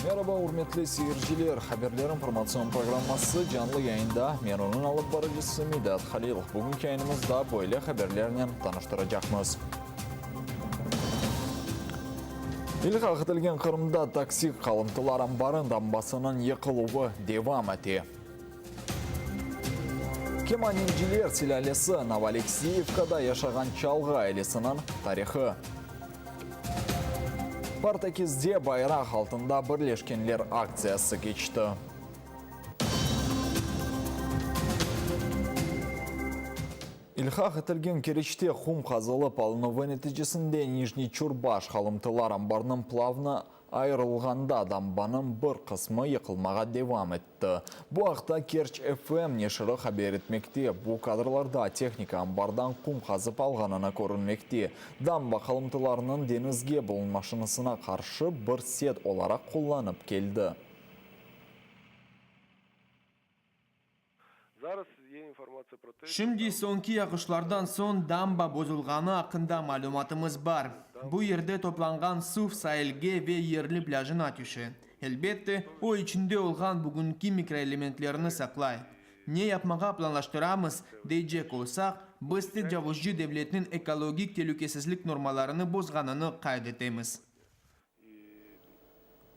Meraba, ürmetli seyirciler! Haberler informatsion programması canlı yayında. Men onıñ alıp barıcısı Midat Halilov. Bugünki yayınımızda böyle haberlernen tanıştıracaqmız. İlhaq etilgen Qırımda toksik qalımtılar anbarı dambasınıñ yıqıluvı devam ete. Kemanenciler silâlesi, Novoalekseyevkada yaşağan Çalğı ailesiniñ tarihı. Portekizde bayraq altında birleşkenler aktsiyası keçti. İlhaq etilgen Keriçte qum qazılıp alınuvı neticesinde Nijniy Çurbaş qalımtılar anbarınıñ plavnı ayırılğanda dambanıñ bir qısmı yıqılmağa devam etti. Bu aqta Kerç FM neşiri haber etmekte. Bu kadrlarda tehnika anbardan qum qazıp alğanını körünmekte. Damba qalımtılarınıñ deñizge bulunmaşınısına qarşı bir set olaraq qullanıp keldi. Şimdi soñki yağışlardan soñ damba bozulğanı aqqında malümatımız bar. Bu yerde toplanğan suv sailge ve yerli plâjına tüşe. Elbette, o içinde olğan bugünki mikroelementlerni saqlay. Ne yapmağa planlaştıramız, deycek olsaq, biz tecavuzcı devletniñ ekologik telükesizlik normalarını bozğanını qayd etemiz.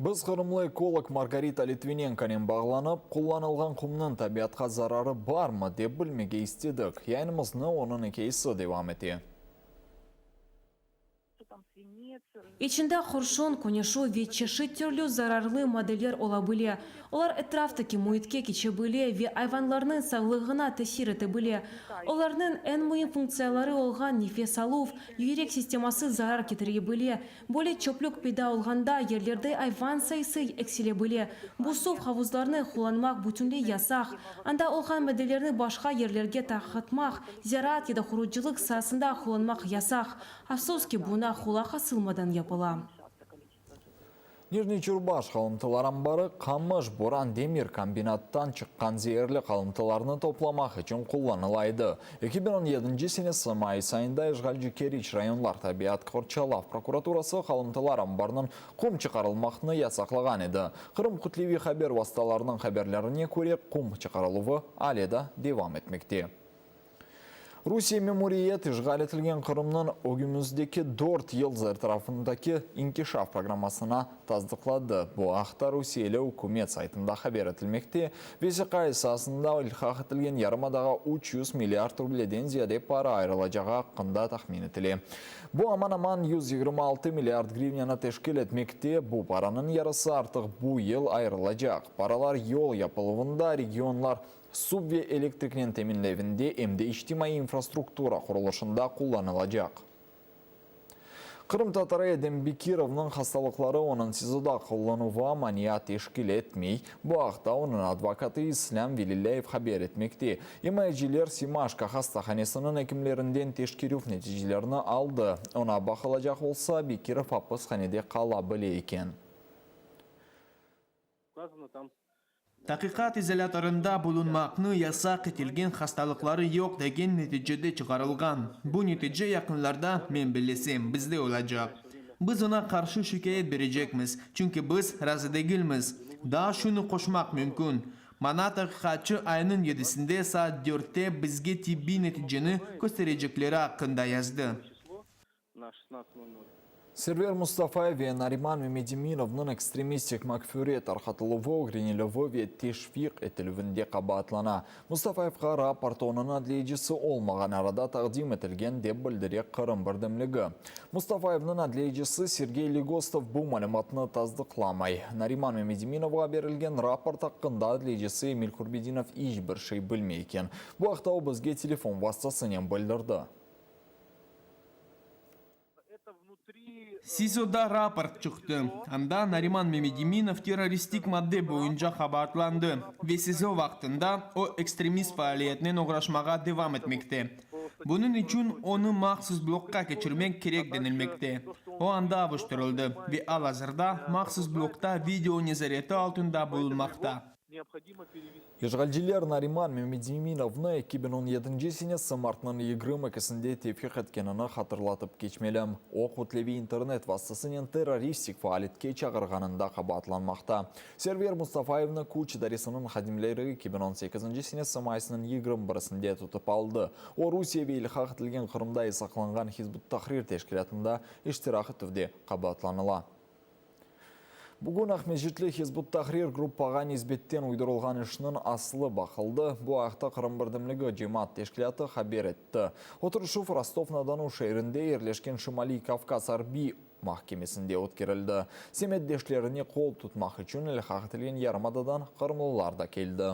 Biz qırımlı ekolog Margarita Litvinenkonen bağlanıp, qullanılğan qumnıñ tabiatqa zararı barmı, dep bilmege istedik. Yayınımıznı onıñ ikâyesi devam ete. İçinde qurşun, küneşu ve çeşit türlü zararlı maddeler ola bile. Olar etraftaki müitke keçe bile ve ayvanlarnıñ sağlığına tesir ete bile. Olarnıñ eñ müim funktsiyaları olğan nefes aluv, yürek sisteması zarar ketire bile. Böyle çöplük peyda olğanda yerlerde ayvan sayısı eksile bile. Bu suv havuzlarını qullanmaq bütünley yasaq. Anda olğan maddelerni başqa yerlerge tarqatmaq, ziraat ya da qurucılıq saasında qullanmaq yasaq. Afsus ki, buña qulaq asılmadan yapıla. Nijniy Çurbaş qalımtılar anbarı Qamış Boran demir kombinattan çıqqan zeerli qalımtılarnı toplamaq içün qullanıla edi. 2017 senesi mayıs ayında işğalci Keriç rayonlar tabiat qorçalav prokuraturası qalımtılar anbarınıñ qum çıqarılmaqnı yasaqlağan edi. Qırım kütleviy haber vastalarınıñ haberlerine köre, qum çıqarıluvı ale da devam etmekte. Rusiye memuriyet işğal etilgen Qırımnıñ ögümizdeki dört yıl zartrafındaki inkişaf programmasına tasdıqladı. Bu aqta rusiyeli ükümet saytında haber etilmekte. Vesiqa esasında ilhaq etilgen yarımadağa 300 milliard rubleden ziyade para ayırılacağı aqqında tahmin etile. Bu aman-aman 126 milliard grivnânı teşkil etmekte, bu paranıñ yarısı artıq bu yıl ayırılacaq. Paralar yol yapıluvında, regionlar Suv ve elektriknen teminlevinde, em de içtimaiy infrastruktura qurulışında qullanılacaq. Qırımtatarı Edem Bekirovnıñ hastalıqları onıñ SİZOda qullanuvı mania teşkil etmey. Bu aqta onıñ advokatı İslâm Velilâyev haber etmekte. İmayeciler Semaşko hastahanesiniñ ekimlerinden teşkerüv neticelerini aldı. Oña baqılacaq olsa, Bekirov apishanede qala bile eken. Taqiqat izolâtorında bulunmaqnı yasaq etilgen hastalıqları yoq degen neticede çıqarılğan. Bu netice yaqınlarda, men bellesem, bizde olacaq. Biz oña qarşı şikâyet berecekmiz, çünki biz razı degilmiz. Daa şunı qoşmaq mümkün, maña taqiqatçı aynıñ yedisinde saat dörtte bizge tibbiy neticeni kösterecekleri aqqında yazdı. Server Mustafayev ve Nariman Memedeminovnıñ ekstremistik makfüre tarqatıluvı, ögrenilüvi ve teşviq etilüvinde qabaatlana. Mustafayevqa raport onıñ adliyecisi olmağan arada taqdim etilgen, dep bildire Qırım birdemligi. Mustafayevniñ adliyecisi Sergey Legostov bu malümatnı tasdıqlamay. Nariman Memedeminovğa berilgen raport aqqında adliyecisi Emil Kurbedinov iç bir şey bilmey eken. Bu aqta o bizge telefon vastasınen bildirdi. SİZOda raport çıqtı, anda Nariman Memediminov terroristik madde boyunca qabaatlandı ve SİZO vaqtında o ekstremist faaliyetinen oğraşmağa devam etmekte. Bunıñ içün onı mahsus blokqa keçirmek kerek denilmekte. O anda avuştırıldı ve al-azırda mahsus blokta video nezareti altında bulunmaqta. İşğalciler Nariman Memedeminovnı 2017 senesi martnıñ 22-sinde tevfiq etkenini hatırlatıp keçmelim. O, kütleviy internet vastasınen terroristik faaliyetke çağırğanında qabaatlanmaqta. Server Mustafayevni küç idaresiniñ hadimleri 2018 senesi mayısnıñ 21-sinde tutıp aldı. O, Rusiye ve ilhaq etilgen Qırımda yasaqlanğan Hizb ut-Tahrir teşkilâtında iştirak etüvde qabaatlanıla. Bugün Aqmescitli Hizb ut-Tahrir gruppağa nisbetten uydurılğan işniñ aslı baqıldı. Bu aqta Qırım birdemligi cemaat teşkilâtı haber etti. Oturışuv Rostov-na-Donu şeerinde yerleşken Şimaliy Kavkaz arbiy mahkemesinde ötkerildi. Semetdeşlerine qol tutmaq içün ilhaq etilgen yarımadadan qırımlılar da keldi.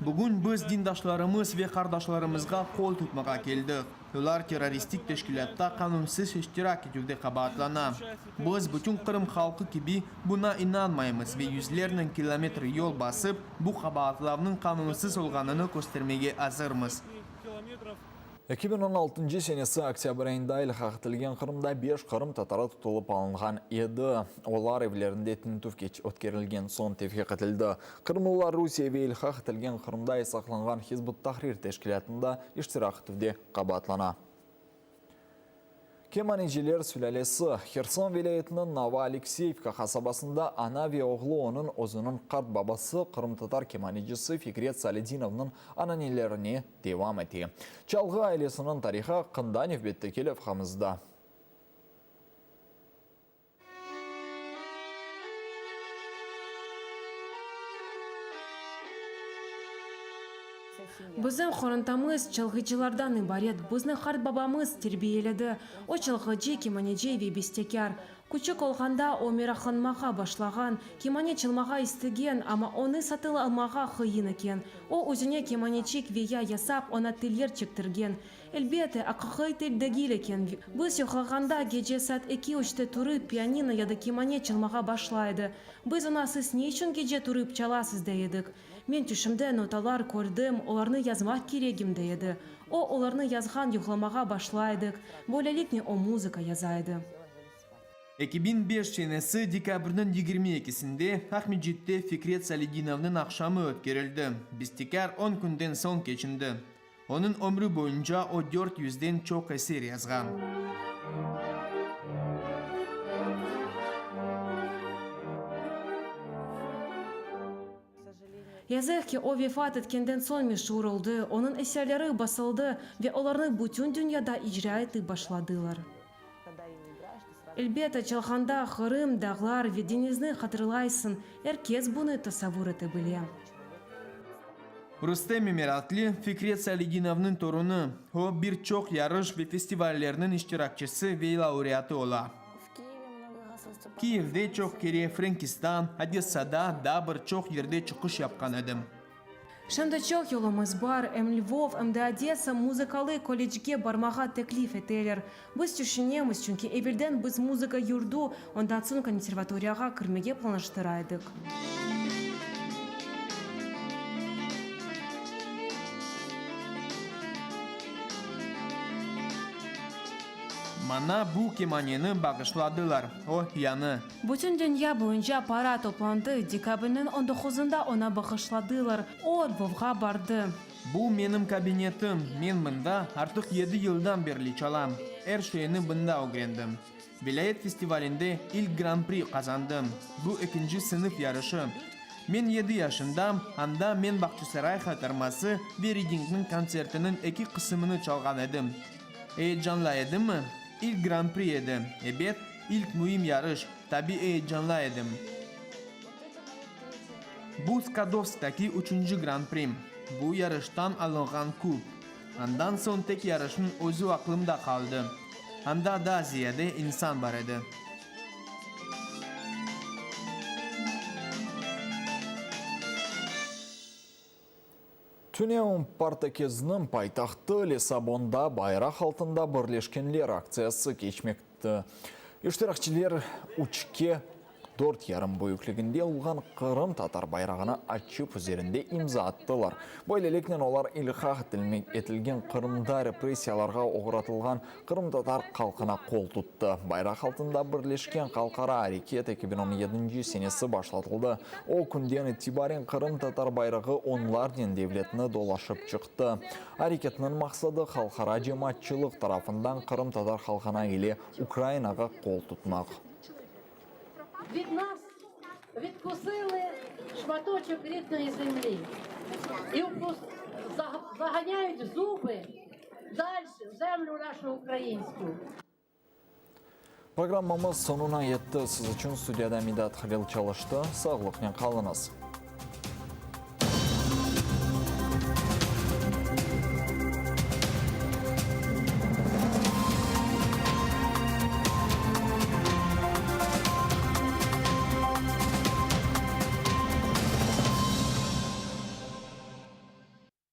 Bugün biz dindaşlarımız ve qardaşlarımızğa qol tutmağa keldik. Olar terroristik teşkilâtta qanunsız iştirak etüvde qabaatlana. Biz, bütün Qırım halqı kibi, buna inanmaymız ve yüzlernen kilometr yol basıp, bu qabaatlavnıñ qanunsız olğanını köstermege azırmız. 2016 senesi oktâbr ayında ilhaq etilgen Qırımda beş qırımtatarı tutulıp alınğan edi. Olar evlerinde tintüv ötkerilgen soñ tevfiq etildi. Qırımlılar Rusiye ve ilhaq etilgen Qırımda yasaqlanğan Hizb ut-Tahrir teşkilâtında iştirak etüvde qabaatlana. Kemaneciler sülâlesi, Herson vilâyetiniñ Novoalekseyevka qasabasında ana ve oğlu onıñ özüniñ qart babası, qırımtatar kemanecisi Fikret Saledinovnıñ ananelerine devam ete. Çalğı ailesiniñ tarihı aqqında nevbetteki levhamızda. Bizim qorantamız çalğıcılardan ibaret. Bizni qartbabamız terbiyeledi. O çalğıcı, kemaneci ve bestekâr. Küçük olğanda o meraqlanmağa başlağan, kemane çalmağa istegen, amma onı satın almağa qıyın eken. O özüne kemaneçik ve ya yasap, oña teller çektirgen. Elbette, aqiqiy tel degil eken. Biz yuqlağanda, gece saat eki-üçte turıp, pianino ya da kemane çalmağa başlay edi. Biz oña siz ne içün gece turıp çalasız dey edik. Men tüşümde notalar kördim, olarnı yazmaq keregim dey edi. O, olarnı yazğan yuqlamağa başlay edik. Böyleliknen o muzıka yaza edi. 2005 senesi dekabrniñ 22-sinde Aqmescitte Fikret Saledinovnıñ aqşamı ötkerildi. Bestekâr on künden soñ keçindi. Onıñ ömrü boyunca o dört yüzden çoq eser yazğan. Yazıq ki, o vefat etkenden soñ meşur oldı, onıñ eserleri basıldı ve olarnı bütün dünyada icra etip başladılar. Elbette, çalğanda Qırım, dağlar ve deñizni hatırlaysıñ, er kes bunı tasavvur ete bile. Rustem Emeratli, Fikret Saledinovnıñ torunı. O, bir çoq yarış ve festivallerniñ iştirakçisi ve laureatı ola. Kiyevde çoq kere, Frenkistan, Odessada, daa bir çoq yerde çıqış yapqan edim. Şimdi çoq yolumız bar, em Lvov, em de Odessa muzıkalı kollecge barmağa teklif eteler. Biz tüşünemiz, çünki evelden biz muzıka yurdu, ondan soñ konservatoriyağa kirmege planlaştıra edik. Maña bu kemaneni bağışladılar, o, yañı. Bütün dünya boyunca para toplandı, dekabrniñ on doquzında oña bağışladılar. O, Lvovğa bardı. Bu menim kabinetim, men mında artıq yedi yıldan berli çalam. Er şeyni bında ögrendim. Vilâyet festivalinde ilk Gran-pri qazandım, bu ekinci sınıf yarışı. Men yedi yaşındam, anda men Bağçasaray haytarması ve Ridingniñ kontsertiniñ eki qısımını çalğan edim. Eyecanlı edimmi? İlk Gran-pri edi, ebet, ilk müim yarış, tabi eyecanlı edim. Bu Skadovsktaki üçünci Gran-prim, bu yarıştan alınğan kub. Andan soñ tek yarışnıñ özü aqlımda qaldı, anda daa ziyade insan bar edi. Tünevin Portekizniñ paytahtı Lissabonda Bayraq altında birleşkenler aktsiyası keçmekti. İştirakçiler üçke. dört yarım büyükliginde olğan qırımtatar bayrağını açıp üzerinde imza attılar. Böyleliknen olar ilhaq etilgen Qırımda repressiyalarğa oğratılğan qırımtatar halqına qol tuttı. Bayraq altında birleşken halqara areket 2017 senesi başlatıldı. O künden itibaren qırımtatar bayrağı onlarnen devletni dolaşıp çıqtı. Areketniñ maqsadı, halqara cemaatçılıq tarafından qırımtatar halqına ile Ukrainağa qol tutmaq. Від нас відкусили шматочок рідної землі і заганяють зуби дальше в землю нашу українську. Programmamız soñuna yetti. Siz içün studiyada Midat Halil çalıştı. Sağlıqnen qalıñız.